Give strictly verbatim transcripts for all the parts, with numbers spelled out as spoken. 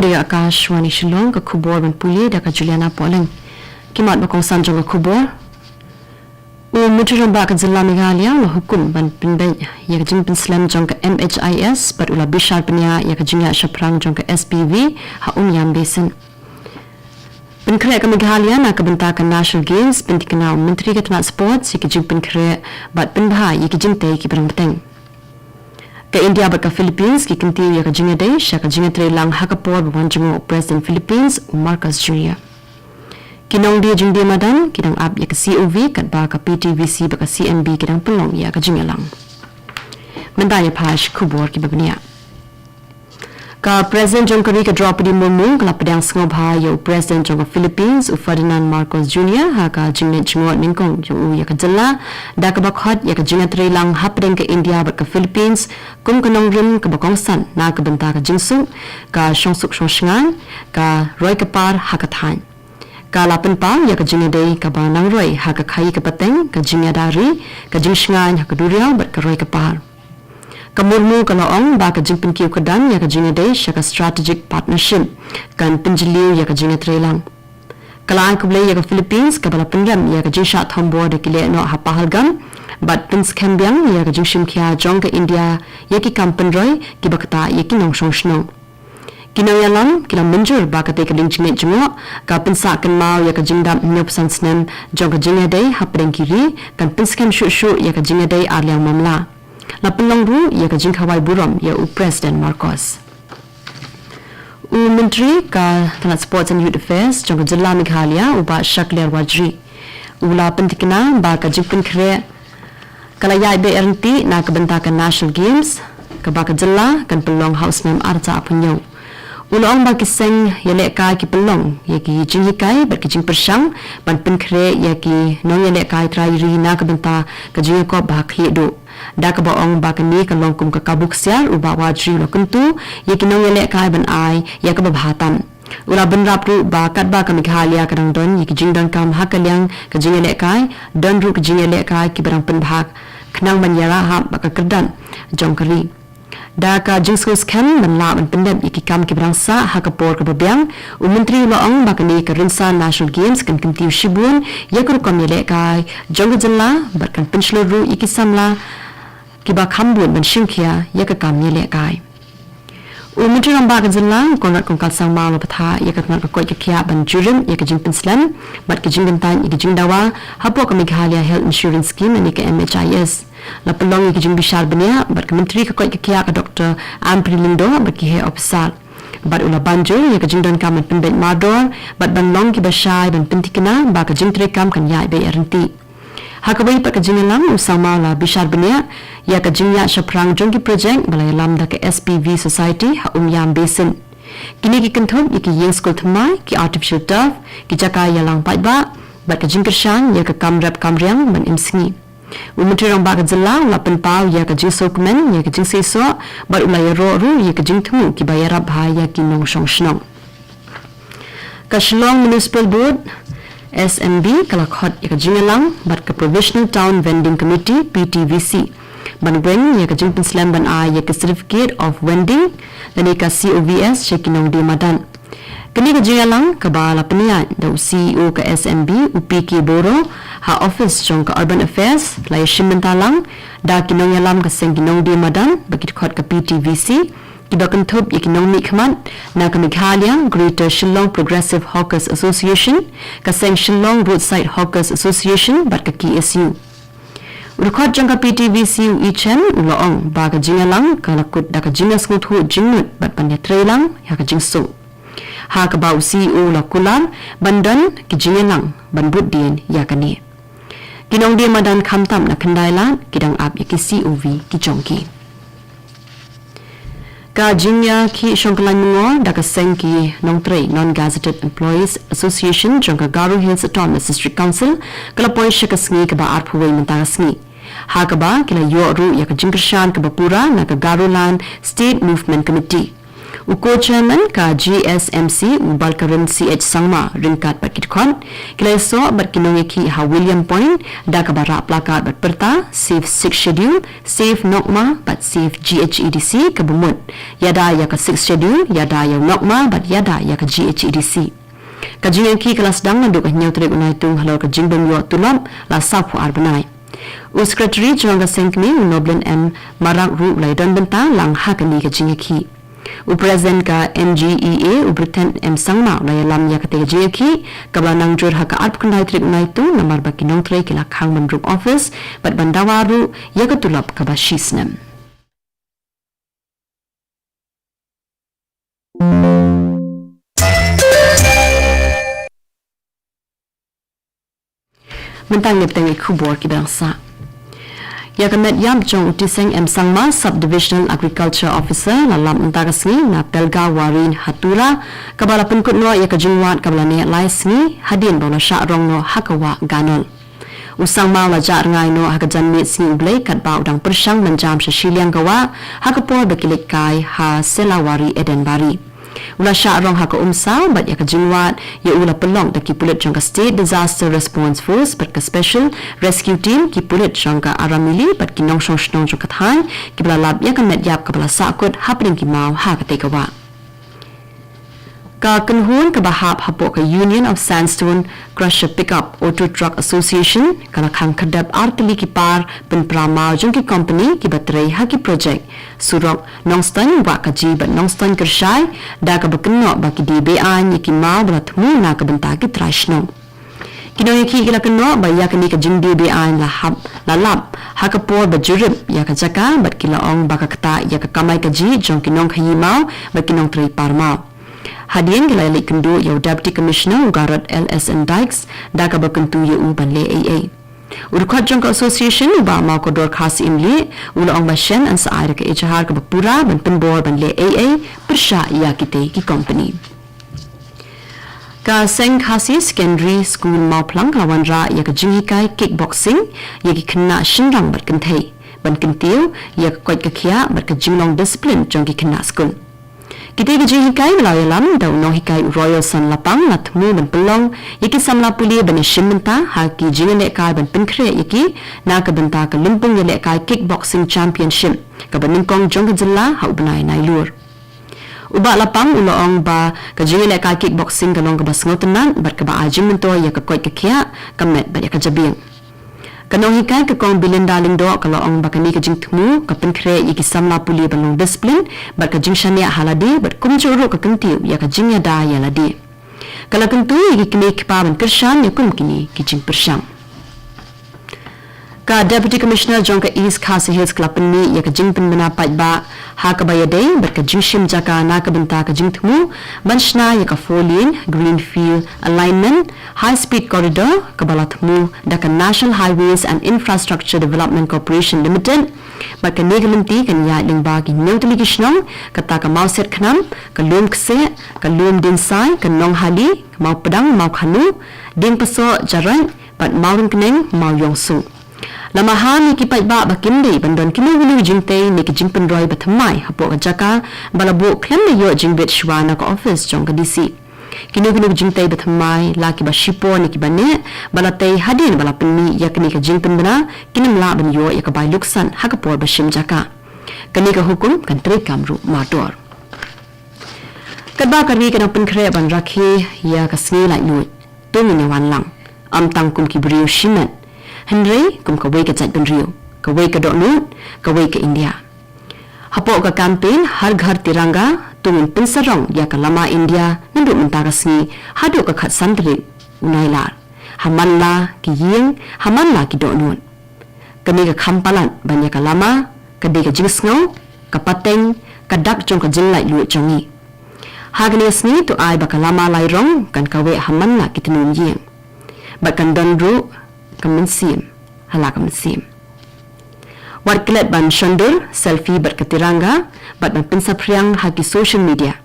Ïa Akashvani Shillong, ka khubor ban pule da ka Juliana Pohleng. Ki mat ba kongsan jong ka khubor. U Myntri Rangbah ka Jylla Meghalaya u la hukum ban pynbeit ïa ka jingpynslem jong ka M H I S bad u la bishar bniah ïa ka jingïaid shaphrang jong ka S P V ha Umiam Basin. Pynkhreh ka Meghalaya na ka bynta ka National Games, pynthikna u Myntri ka tnat Sports ïa ki jingpynkhreh bad pynbha ïa ki jingtei kiba dang bteng. Ka India bad ka Philippines ki kyntiew ïa ka jingïadei sha ka jingïatreilang ha ka por ba wan jngoh u President Philippines u Marcos Junior. Ki nongdie jingdie madan ki dang ap ïa ka C O V katba ka P T V C bad ka C M B ki dang pynlong ïa ka jingïalang. Mynta ïa pha sha ki khubor kiba bniah. Ka President jong ka ri ka Droupadi Murmu ka la pdiang sngewbha ïa u President jong ka Philippines u Ferdinand Marcos Junior ha ka jingleit jngoh nyngkong jong u ïa ka jylla, da kaba khot ïa ka jingïatreilang hapdeng ka India bad ka Philippines kum ka nongrim kaba kongsan na ka bynta ka jingsuk, ka shongsuk shongshngaiñ, ka roi ka par ha ka thaiñ. Ka la pynpaw ïa ka jingïadei kaba nang roi ha ka khaii ka pateng, ka jingïada ri, ka jingshngaiñ ha ka duriaw bad ka roi ka par. Ka Murmu ka la ong ba ka jingpynkiew kyrdan ïa ka jingïadei sha ka strategic partnership kan pynjylliew ïa ka jingïatreilang. Ka la ai khublei ïa ka Philippines kaba la pynrem ïa ka jingshah thombor da ki lehnoh ha Pahalgam bad pynskhem biang ïa ka jingshim khia jong ka India ïa ki kam pynroi kiba ktah ïa ki nongshong shnong. Ki nongïalam ki la mynjur ba katei ka lieng jingngeit jngoh ka pynsah kynmaw ïa ka jingdap hynñiewphew san snem jong ka jingïadei hapdeng ki ri, kan pynskhem shuh shuh ïa ka jingïadei arliang mamla. La pynlong ruh ïa ka jingkhawai burom ïa u President Marcos. U Myntri ka tnat Sports and Youth Affairs jong ka Jylla Meghalaya u Bah Shakliar Warjri u la pynthikna ba ka jingpynkhreh ka la ïaid beit ryntih na ka bynta ka National Games kaba ka jylla kan pynlong ha u snem ar hajar arphew hynñiew. U la ong ba ki seng ïalehkai ki pynlong ïa ki jinghikai bad ki jingpyrshang ban pynkhreh ïa ki nongïalehkai trai ri na ka bynta ka jingïakop ba ha khlieh duh, da kaba ong ba kane ka long kum ka kabu ksiar. U Bah Warjri u la kyntu ïa ki nongïalehkai ban ai ïa kaba bha tam. U la bynrap ruh ba katba ka Meghalaya ka dang don ïa ki jingdonkam ha ka liang ka jingïalehkai, don ruh ki jingïalehkai kiba dang pynbha khnang ban ïarap bad ka kyrdan jong ka ri. Da ka jingsngewskhem ban lah ban pyndep ïa ki kam kiba dang sah ha ka por kaba biang, u Myntri u la ong ba kane ka rynsan National Games kan kyntiew shibun ïa ka rukom ïalehkai jong ka jylla bad kan pynshlur ruh ïa ki samla kiba kham bun ban shim khia ïa ka kam ïalehkai. U Myntri Rangbah ka Jylla u Conrad Kongkal Sangma u la bthah ïa ka tnat ka koit ka khiah ban jurip ïa ka jingpynslem bad ka jingkyntait ïa ka jingdawa hapoh ka Meghalaya Health Insurance Scheme lane ka M H I S. La pynlong ïa ka jingbishar bniah bad ka Myntri ka koit ka khiah ka Doctor Ampareen Lyngdoh bad ki heh ophisar. Bad u la ban jur ïa ka jingdonkam ban pynbeit mardor bad ban long kiba shai ban pynthikna ba ka jingtreikam kan ïaid beit ryntih. Ha kawei pat ka jingïalang, u Sangma u la bishar bniah ïa ka jingïaid shaphrang jong ki projek ba la ïalam da ka S P V Society ha Umiam Basin. Kine ki kynthup ïa ki ïing skul thymmai, ki artificial turf, ki jaka ïalang paidbah bad ka jingkyrshan ïa ka kam rep kam riang ban im sngi. U Myntri Rangbah ka Jylla u la pynpaw ïa ka jingsngewkmen ïa ka jingseisoh bad u la ïaroh ruh ïa ka jingthmu kiba ïarap bha ïa ki nongshong shnong. Ka Shillong Municipal Board, S M B, ka la khot ïa ka jingïalang bad ka Provisional Town Vending Committee, P T V C, ban weng ïa ka jingpynslem ban ai ïa ka Certificate of Vending lane ka C O V S sha ki nongdie madan. Kane ka jingïalang kaba la pynïaid da u C E O ka S M B, u P K Boro, ha office jong ka Urban Affairs, la ïashim bynta lang da ki nongïalam ka seng ki nongdie madan ba ki dkhot ka P T V C, kiba kynthup ïa ki nongmihkhmat na ka Meghalaya Greater Shillong Progressive Hawkers Association, ka seng Shillong Roadside Hawkers Association bad ka K S U. U dkhot jong ka P T V C, u E Chen, u la ong ba ka jingïalang ka la kut da ka jingïasngewthuh jingmut bad ban ïatreilang ïa ka jingsuk, ha kaba u C E O u la kular ban don ki jingïalang ban bud dien ïa kane. Ki nongdie madan khamtam na khyndai lad ki dang ap ïa ki C O V ki jong ki. Ka jingïakhih shongkyllaiñ myngor da ka seng ki nongtrei, Non-Gazetted Employees Association, jong ka Garo Hills Autonomous District Council ka la poi sha ka sngi kaba arphew wei mynta ka sngi, ha kaba ki la ïoh ruh ïa ka jingkyrshan kaba pura na ka Garoland State Movement Committee. U Co-Chairman ka G S M C, u Balkarin C H Sangma, ryngkat bad ki dkhot, ki la ïasoh bad ki nongïakhih ha William Point da kaba rah placard bad pyrta Save Sixth Schedule, Save Nokma bad Save G H A D C kaba mut, ïada ïa ka Sixth Schedule, ïada ïa u Nokma bad ïada ïa ka G H A D C. Ka jingïakhih ka la sdang naduh ka hynñiew tarik u Naitung halor ka jingbym ïoh tulop la sawphew ar bnai. U Secretary jong ka seng kmie, u Noblin M Marak ruh u la ïadon bynta lang ha kane ka jingïakhih. U President ka N G E A, u Britton M Sangma, u la ïalam ïa katei ka jingïakhih kaba la nang jur ha ka arphew khyndai tarik u Naitung, namar ba ki nongtrei ki la khang ban rung office bad ban dawa ruh ïa ka tulop kaba shi snem. Mynta ngin ïa bteng ïa ki khubor kiba dang sah. Ïa ka met ïap jong u Tiseng M Sangma, Sub Divisional Agriculture Officer, la lap mynta ka sngi na Pelga Wari ha Tura, kaba la pynkut noh ïa ka jingwad kaba la neh lai sngi hadien ba u la shah rong noh ha ka wah Ganol. U Sangma u la jah rngai noh ha ka janmiet Sngi U Blei katba u dang pyrshang ban jam sha shiliang ka wah ha ka por ba ki leit kai ha Selawari Edenbari. U la shah rong ha ka umsaw bad ïa ka jingwad ïa u la pynlong da ki pulit jong ka State Disaster Response Force bad ka Special Rescue Team, ki pulit jong ka Aramili bad ki nongshong shnong jong ka thaiñ, kiba la lap ïa ka met ïap kaba la sahkut hapdeng ki maw ha katei ka wah. Ka kynhun kaba hap hapoh ka Union of Sandstone Crusher Pickup Auto Truck Association ka la khang khyrdep ar tylli ki par pynpra maw jong ki kompani kiba trei ha ki projek surok Nongstoiñ Wahkaji bad Nongstoiñ Kyrshai, da kaba kynnoh ba ki die be-aiñ ïa ki maw ba la thmu na ka bynta ki trai shnong. Ki nongïakhih ki la kynnoh ba ïa kane ka jingdie be-aiñ la hap la lap ha ka por ba jurip ïa ka jaka bad ki la ong ba ka ktah ïa ka kamai kajih jong ki nongkhaïi maw bad ki nongtrei par maw. Hadien ki la ïaleit kynduh ïa u Deputy Commissioner u Garod L S N Dykes da kaba kyntu ïa u ban leh ei ei. U dkhot jong ka association, u Bah Mawkordor Khasi Imlieh, u la ong ba shen yn sa ai da ka ejahar kaba pura ban pynbor ban leh ei ei pyrshah ïa kitei ki kompani. Ka seng Khasi Secondary School Mawphlang ka la wanrah ïa ka jinghikai kickboxing ïa ki khynnah shynrang bad kynthei ban kyntiew ïa ka koit ka khiah bad ka jinglong discipline jong ki khynnah skul. Kitei ki jinghikai ba la ïalam da u nonghikai u Royalson Lapang la thmu ban pynlong ïa ki samla pule ban ïashim bynta ha ki jingïalehkai ban pynkhreh ïa ki na ka bynta ka lympung ïalehkai kickboxing championship kaba nyngkong jong ka jylla ha u bnai Nailur. U Bah Lapang u la ong ba ka jingïalehkai kickboxing ka long kaba sngewtynnat bad kaba ai jingmyntoi ïa ka koit ka khiah, ka met bad ïa ka jabieng. Ka nonghikai ka Kong Belinda Lyngdoh ka la ong ba kane ka jingthmu ka pynkhreh ïa ki samla pule ban long discipline bad ka jingshaniah ha lade bad kumjuh ruh ka kyntiew ïa ka jingïada ïa lade. Ka la kyntu ïa ki kmie ki kpa ban kyrshan ïa kum kine ki jingpyrshang. Ka Deputy Commissioner jong ka East Khasi Hills ka la pynmih ïa ka jingpynbna paidbah ha kaba ïadei bad ka jingshim jaka na ka bynta ka jingthmu ban shna ïa ka four lane Greenfield Alignment High Speed Corridor kaba la thmu da ka National Highways and Infrastructure Development Corporation Limited. Bad kane ka lynti kan ïaid lyngba ki hynñiew tylli ki shnong, kata ka Mawsiat Khnam, ka Lum Kseh, ka Lum Diensai, ka Nonghali, Mawpdang, Mawkhanu, Diengpasoh, Jaraid, bad Mawryngkneng, Mawiongso. La maham ïa ki paidbah ba kim dei ban don kino kino ki jingtei ne ki jingpynroi ba thymmai hapoh ka jaka ba la buh khlem da ïoh jingbit shuwa na ka ophis jong ka D C. Kino kino ki jingtei ba thymmai, la kiba shipor ne kiba neh, ba la tei hadien ba la pynmih ïa kane ka jingpynbna, kin ym lah ban ïoh ïa ka bai lutksan ha ka por ba shim jaka. Kane ka hukum kan treikam ruh mardor. Katba ka ri ka dang pynkhreh ban rakhe ïa ka sngi laitluid, to ngin ïa wan lang, ym tang kum ki briew shimet, hynrei kum kawei ka jaitbynriew, kawei ka dohnud, kawei ka India. Hapoh ka campaign Har Ghar Tiranga, to ngin pynsarong ïa ka lama India naduh mynta ka sngi haduh ka khatsan tarik u Nailar, ha man la ki ïing, ha man la ki dohnud. Kane ka kham palat ban ïa ka lama ka dei ka jingsngew, ka pateng, ka dak jong ka jinglaitluid jong ngi. Ha kane ka sngi to ai ba ka lama lai rong kan kaweh ha man la ki tnum ïing, bad kan don ruh ka mynsiem ha la ka mynsiem. Wat klet ban shondur selfie bad ka tiranga bad ban pynsaphriang ha ki social media.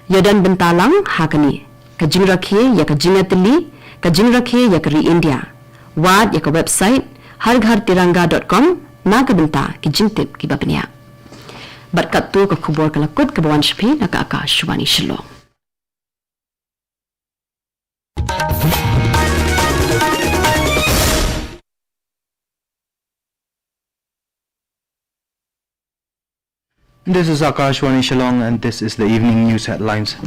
Ïa don bynta lang ha kane ka jingrakhe ïa ka jingïatylli, ka jingrakhe ïa ka ri India. Wad ïa ka website har ghar tiranga dot com na ka bynta ki jingtip kiba bniah. Bad katto ka khubor ka la kut kaba wan sha phi na ka Akashvani Shillong. This is Akashvani Shillong and this is the evening news headlines.